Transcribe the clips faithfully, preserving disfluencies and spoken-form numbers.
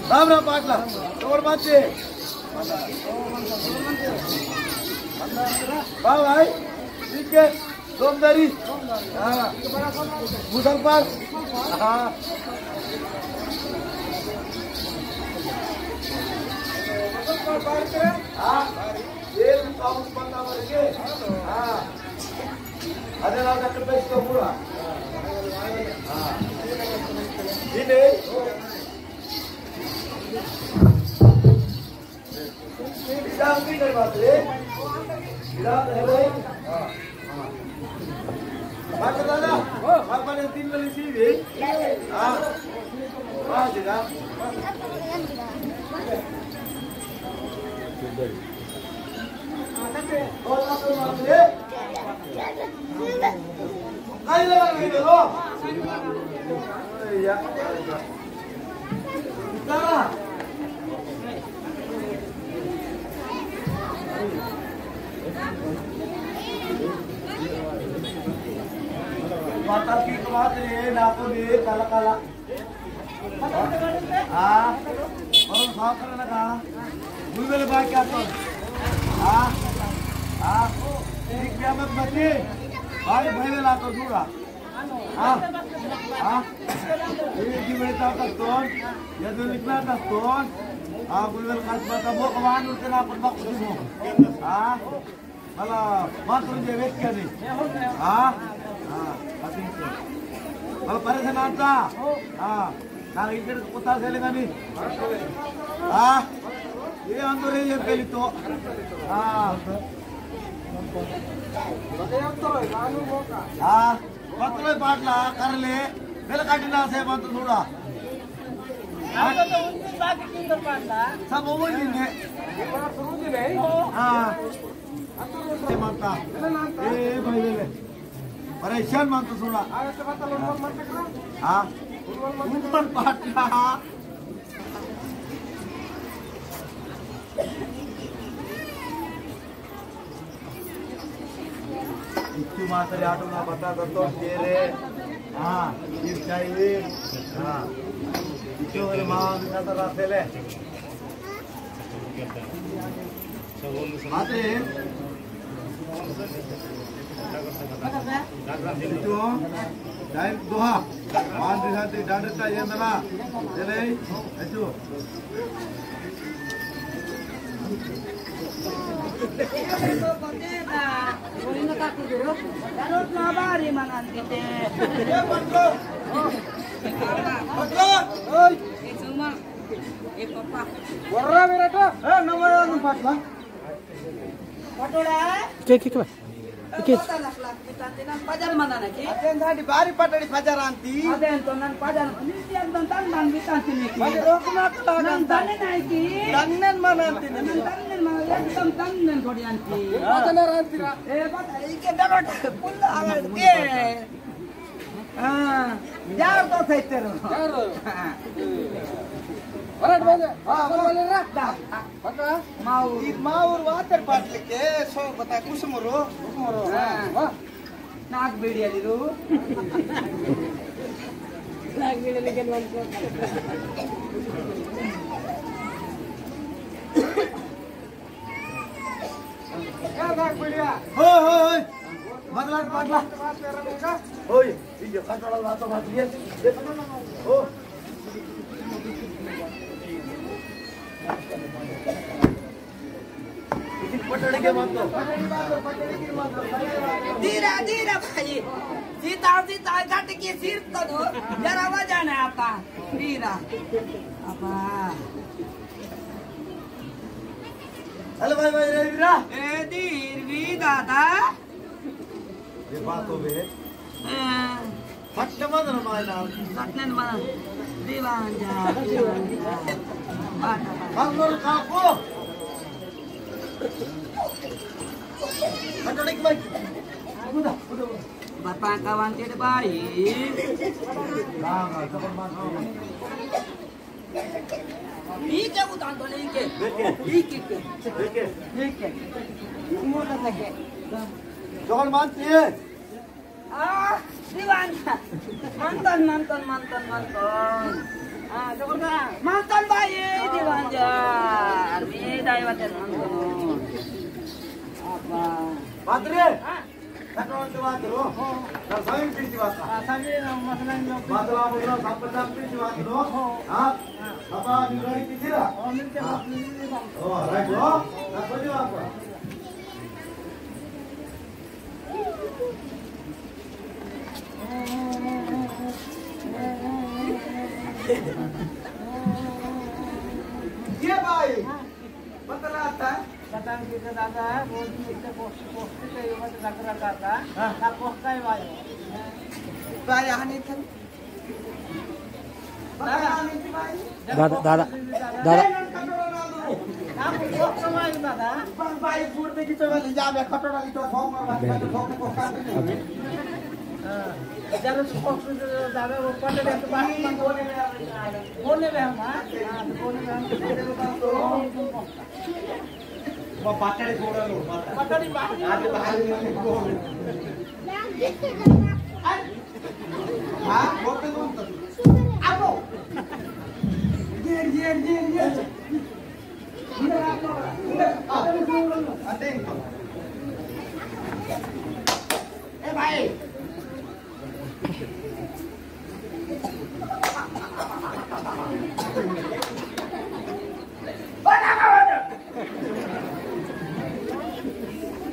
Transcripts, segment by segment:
राम राम पाटला, तोड़ माते। वाह भाई, ठीक है, डोंगरी। हाँ, मुसलमान। हाँ। हाँ, ये भी काम बंदा बन के। हाँ। अरे राजा के बेच तो पूरा। हाँ। ये नहीं। विराम भी नहीं बात रे। विराम है भाई। हाँ। बात दादा, बाबा ने तीन वाली सी भी। हाँ। वाह जी, वाह। माता की कमात रे, नाको दे, काला काला। हाँ, और साफ करना का। गुलगुल बात क्या तो? हाँ, हाँ, ठीक क्या मत बचे? भाई, भाई, ला तो दूर आ। हाँ, हाँ, ये जीवन का तस्तोन, ये तो लिखना तस्तोन। हाँ, गुलगुल का बात वो कमान उठे ना, अपन बाप कुछ हो। हाँ। अला, मात्र जे व्यक्ति आनी। हाँ? हाँ, अतिशय। अला, परेशान आता? हाँ, ना इकडे कुत्ता सेले गानी। हाँ? ये अंदर ही ये पहली तो। हाँ। हाँ, पतले पाटला, करले, बेल काटना से मत थोड़ा। आता तो उनकी बाकी किंदर पाटला। सब वो ही ने। हाँ। ए माता, ए भाई ले, परेशान मत सुना। हाँ, ऊपर पाटला। इच्चू मातरी आटो ना बता दत्तो तेरे। हाँ, ये चाहिए। हाँ, इच्चू मेरे माँ ने कहा था रास्ते ले। मातरे। इतो, डाइल दोहा। मान दिसाते डांडता येंदना। चले, अच्छो। ओय। ए पप्पा। वर्रा विराट, ए, नमो नमो पाटला। पटोड़ा। के, के, के बा? के? पता लख लाख बिताते ना, पजर मना ना की। अते दादी बारी पटड़ी पजर आंती। अते तो नन पजर, नीति एकदम तन तन बिताते नहीं की। पजर रोकना कला नन तन नहीं की। तन्नन मना आंती नहीं। नन तन्नन मना, एकदम तन्नन थोड़ी आंती। पता ना आंती रा। ए, पता, इके डरोट, पुल्ला आगर के। हाँ, यार तो सही तेरो। यार। हाँ। बराट बजे। हाँ, बराट बजे रा। दा। बता। माउर। ई माउर वातर बाटले के, सो बता, कुसुमरो। कुसुमरो। हाँ। हाँ। नाक बेड़ी आली रो। नाक बेड़ी आली के नाम को। होय, होय, होय। बदला, बदला। होय, ठीक है, खटोला बात तो बात ये। हो। किसी पटड़ी के मत दो। धीरा, धीरा भाई। सीता, सीता, घट की सिर तो दो। जरा वजन है आपा। धीरा। आपा। हेलो भाई, भाई, रे वीरा। ए धीर भी दादा। ये बात हो बे। हाँ। फट मत ना माय ना। फट नहीं मार। दीवान जा, दीवान जा। बात, बात। हम लोग काको। फटने की भाई। उदा, उदा, उदा। बापा का वांटेड भाई। ना, ना, जबर मार। ई के उतान तो नहीं के। देखे। ई के के। देखे। ई के। मोटा सके। जोहर मानती है। आ, दीवान। मंथन, मंथन, मंथन, मंथन। आ, जोहर का। मंथन भाई। बात रे। कटोरा से बात रो। ना सभी पीछे बात। हाँ, सभी मसला नहीं होता। बात ला बोलो, सब पचास पीछे बात रो। हाँ। बाबा, निगरानी पीछे रा। हाँ, मिलके बात, मिलके बात। ओ, राइट रो। ना सभी बात। ये भाई, बतला आता है। बतान की तो दादा, वो भी इतने पोस्ट, पोस्ट पे ये मत रख रखा था। हाँ। ना पोस्ट का ही भाई। भाई, यहाँ नहीं था। दादा, दादा, दादा।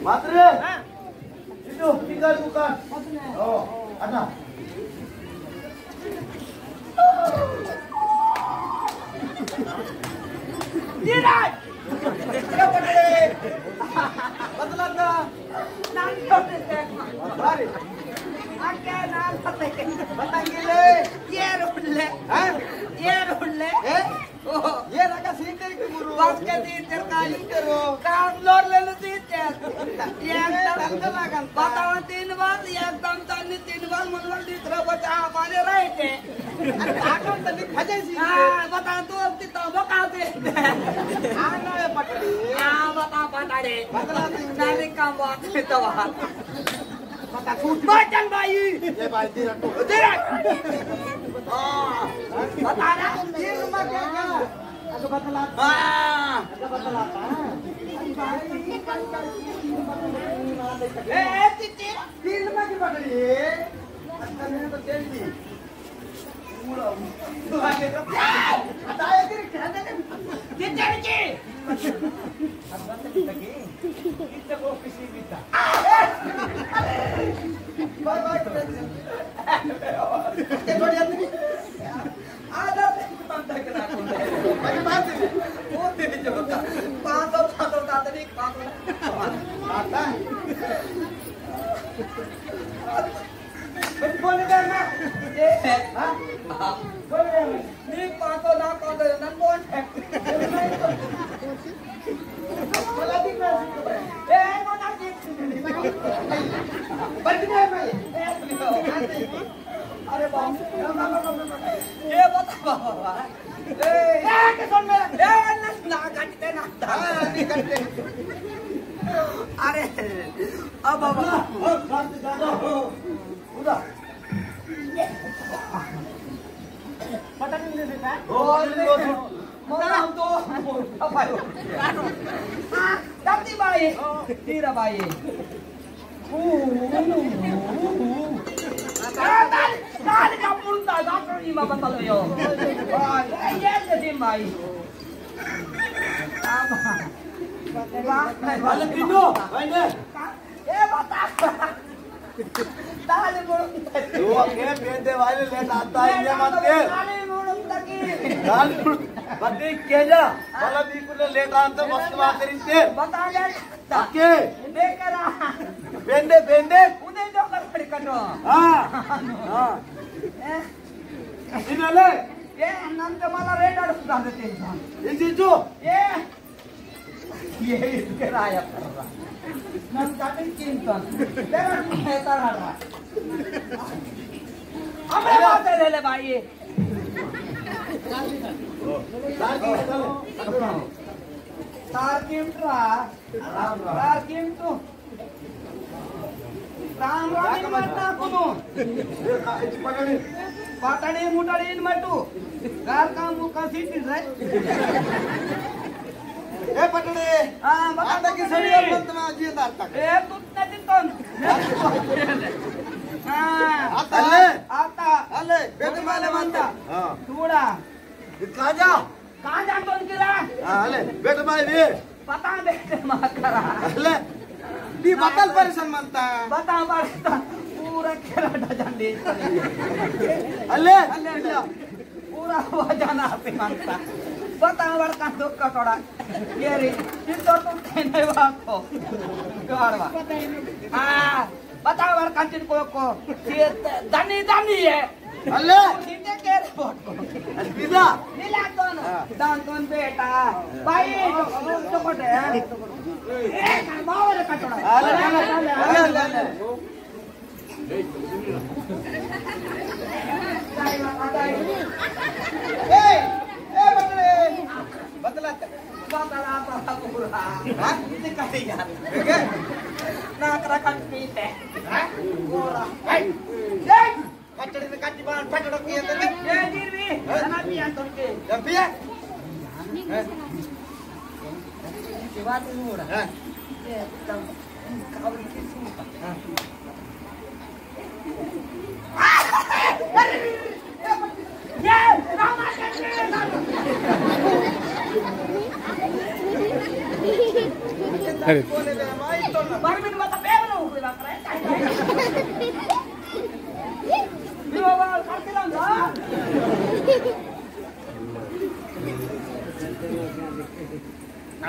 मात्रे। Itu, tinggal buka. Oh, ada. Tidak. Tidak boleh. Betul ada. Nanti. Mari. Oke, nanti. Batang gile. Ye rulle. Hah? Ye rulle. Eh? ये रखा सीन तेरे की गुरु। बस के तीन तेरे का ही करो। काम लोर ले लो तीन तेरे। ये एकदम तंग लगन। बताओ तीन बार, ये एकदम तंग तीन बार, मन लो तीसरा बचा, हमारे राइट है। अरे, आकम तनी खजे सी। हाँ, बता तू अब कितना बका दे। हाँ, ना, ये पटड़ी। हाँ, बता, पटड़ी। बदला तीन। नानी काम बात है तो बात। बता, छूट। बचन भाई। ये भाई, धीरज तो। धीरज। हाँ। बता ना। ये नंबर क्या था? अच्छा, बतला। हाँ। अच्छा, बतला। हाँ। ए, ए, चिट्ठी। तीन नंबर की पकड़ी। अच्छा, मैंने तो तेल दी। बोल दे ना। ये, हाँ? बोल दे ना। नी पातो ना पातो, नन बोल। बोला दिख रहा है। ए, बोला दिख। बच गए भाई। ए, अरे बाप। ये बता बाबा। ए, ए, के सुन मेरा। ए, ना, ना, काटते ना। हाँ, नहीं काटते। अरे, अब बाबा। उधर। पता नहीं देता। ओ, अरे, लो, लो। मना हम तो, अब भाई। दादी भाई, तीरा भाई। दाल, दाल का पुरता, डॉक्टर जी, मैं बता दो यो। भाई, ये जैसे भाई। वाले पिनो, भाई ने। ए, बता। ताली मुड़ुम। तू के बेंदे वाले लेट आता है, ये मत के। ताली मुड़ुम तकी। ताली मुड़ुम। बत्ती के जा। वाला भी कुछ लेट आता, मस्त बात करी ते। बता ले। ओके। बेकरा। बेंदे, बेंदे। उन्हें जो कर खड़ी कटो। हाँ। हाँ। ए। इन्हें ले। ए, नंद मला रेड आड़ सुधार देते हैं। इसी जो। ए। ये इसके राय कर रहा। नन काटिंग चिंतन। तेरा पैसा रहा। अबे बात है ले भाई। तार किम ट्रा। तार किम तो। राम राम इन मत ना कुनु। पटड़ी मुटड़ी इन मत तू। घर काम को कसी चीज है। ए, पटड़े। हाँ, बता आता की पटड़े। सड़िया मत ना जी अंदर तक। ए, तुतने दिन तो। हाँ। आता ले। आता। अले, बेटे माले मानता। हाँ। थोड़ा। ये कहाँ जा? कहाँ जा तो निकला? हाँ, अले, बेटे माले भी। पता बेटे माँ करा। अले, दी बतल परेशान मानता। बता परेशान। पूरा खेला डजन दे। अले, अले, अले। पूरा वजन आपे मानता। बता वर का दुख का थोड़ा। ये रे, ये तो तुम कहने वाको। गाड़वा। हाँ, बता वर का चिन को, को। ये द-, दनी, दनी है। अल्ले। इनके के रे बोट को। अल्विदा। नीला कौन? हाँ। दान कौन बेटा? भाई, तो, तो, तो कोटे, हाँ? ए, बावर का थोड़ा। अल्ले, अल्ले, अल्ले, अल्ले, अल्ले। ए, ए, बदले, बदला, बदला, बदला, पूरा। हाँ? इसे कटे यार। ठीक है? ना करा कट पीते। हाँ? पूरा। ए, ए, कटड़े में काटी बाण, फटड़ो किया तो। ए, गिर भी, हाँ? खाना पिया तुमके। जब पिया? हाँ? ये बात नहीं हो रहा। हाँ। ये एकदम काबुल की सुनता। हाँ। अरे।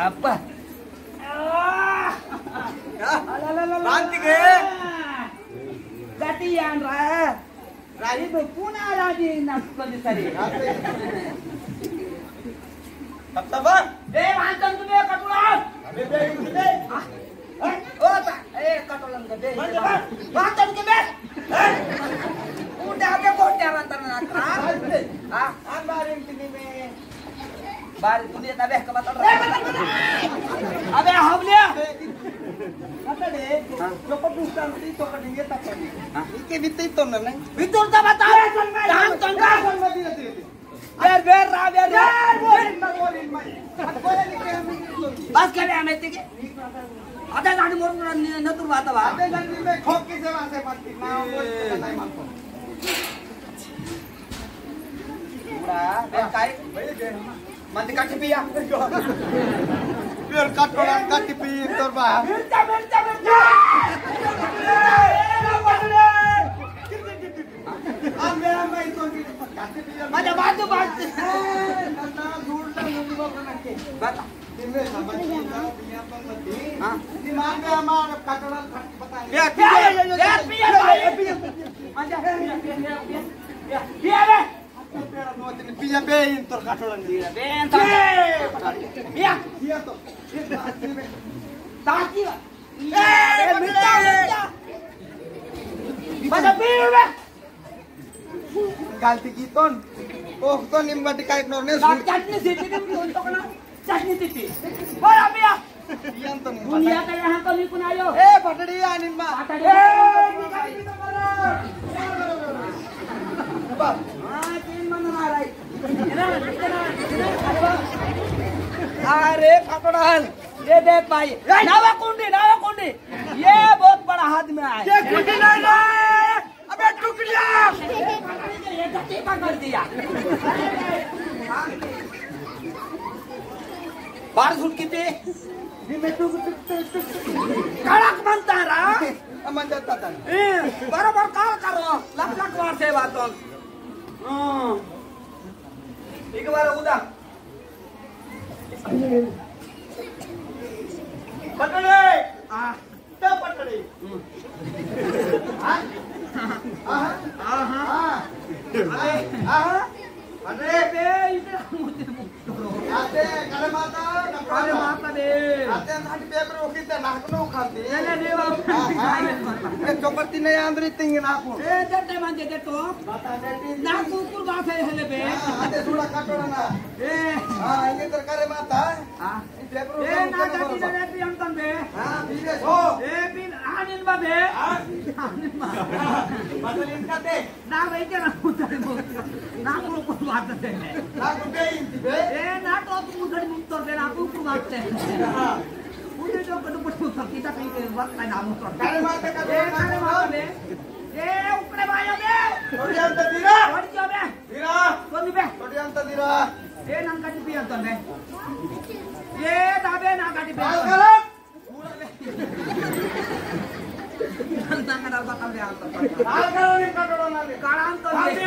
अब्बा। बांति के? गति यान रा। राजी तो पुना राजी ना कभी सरी। तब तब। ए, वांचन तुम्हें कटुला। अबे बे, इधर बे। हाँ? ओ ता, ए, कटोलन के बे। वांचन के बे। हाँ? उठे आके बहुत ज्यादा अंतर ना था। हाँ? हम बारे में कितनी में बारी दुनिया तबे के बता रहा। अबे हम ले। बता दे। हाँ। जो को दूसरा नहीं तो कर देंगे तब कर देंगे। हाँ। इनके बीते ही तो ना नहीं। भीतर तो बता। ये संग में। काम संग। ये संग में धीरे धीरे। बेर, बेर, रा, बेर, रा। बेर, बोल, बोल, बोल। अब बोले नहीं कि हम नहीं बोलते। बस करे हमें ठीक है। अबे गाड़ी मोड़ मोड़ न, न तू बात बा। अबे गाड़ी में ठोक के सेवा से मत करना, बोल के नहीं मानता। पूरा, बे, काय? मंद काटी पिया। फिर कटोरा काटी पी तोर बा। मिर्चा, मिर्चा, मिर्चा। आ मेरा भाई तो काटी पिया। मजा बात तो बात। ए, ना, ना, झूठ ना, झूठ बोल रहा है। बता। इनमें समझ नहीं आ रहा, दुनिया पर मत ही। हाँ। दिमाग में हमारा कटोरा खट बताएंगे। पिया, पिया, पिया, पिया, पिया, पिया, पिया, पिया। पिया, पिया, पिया, पिया, पिया, पिया, पिया, पिया, पिया, पिया, पिया, पिया, पिया, पिया, पिया, पिया। पिया बे इन तोर कटोरा। पिया बे इन तोर। पिया। पिया तो। ताकि। ए, ए, मिर्चा, मिर्चा। बजा पी बे। गलती की तोन। ओह तो निम्बा टिकाई नोरने ना सुन। चटनी सीटी नहीं तो ना। चटनी सीटी। बोला पिया। पियन तो नहीं। दुनिया का यहाँ कमी कुन आयो। ए, पटड़ी आ निम्मा। पटड़ी। ए, निकाल की तो कर। बस। हाँ, तीन मन आ रहा है। अरे, पकड़ान। ये देख भाई। नावा कुंडी, नावा कुंडी। ये बहुत बड़ा हाथ में आए। ये कुंडी नहीं ना। अबे टुकड़िया! ये गति पकड़ दिया। बार सुट किते? ये मैं टुक, टुक, टुक, टुक, टुक। कड़क बनता रहा। अमन जाता था। ए, बरोबर काल करो। लक लक मार से बात तो। हाँ। एक बार उदा। पकड़े। आ। ते पटड़ी। हम्म। हाँ? आहा। आहा। हाँ। अरे, आहा। अरे। बे, इधर मुझे मुक्त करो। आते, करे माता, न करे माता दे। आते, नाट पेपर उखीते, नाक नो खाती। ले, ले, ले, बाबू। हाँ, हाँ। ये चौपत्ती नहीं आंदरी तिंग नाकू। ए, देते मांजे, दे तो। बता दे, ती। ना तू कुल बात है, हेले बे। हाँ, आते थोड़ा काटो ना। ए। हाँ, ये तर करे माता। हाँ। ए, ना जाति ना जाति हम तन बे। हाँ, बीबे सो। ए, बिन आनिन बा बे। हाँ। आनिन बा। मतलब इनका दे। ना भाई के ना उतर मो। ना को को बात दे। ना को दे इन बे। ए, ना तो तू उतर मो। और फिर आप ऊपर मारते हैं। उन्हें जो कदम पर तो कितना कहीं के वक्त का नाम उतर। अरे मारते का ए, अरे मारते बे। ए, ऊपर भाई बे। थोड़ी अंत दीरा। थोड़ी जो बे। दीरा। कौन बे? थोड़ी अंत दीरा। ए, नंका टिपी अंत बे। ए, दाबे नंका टिपी अंत। नंका डब्बा कम दे अंत। काल करो नहीं कटोड़ा ना ले। काल अंत दे।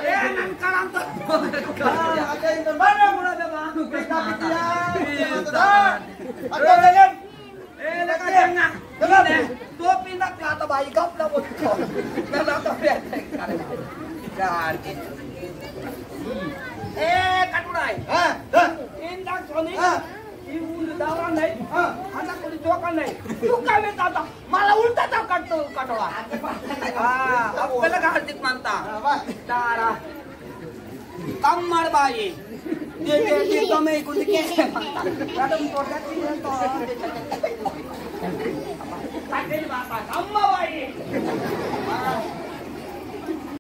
ए, नन काल अंत। ए, लगा चंगा। तो पिंदा क्लाता भाई गप ना बोल। ना तो पे। यार। ए, कटुराई। हाँ, हाँ। इंदा सोनी। हाँ। ई उंड दावा नहीं। हाँ। अंडा कोई जोका नहीं। तू का में दादा, मला उल्टा तो कट, कटवा। हाँ, अब पहले का हार्दिक मानता। हाँ, वाह। तारा। कम्मर बाई। ये, ये, ये तो मैं कुछ के। कदम तो जाती है तो। कम्मर बाई।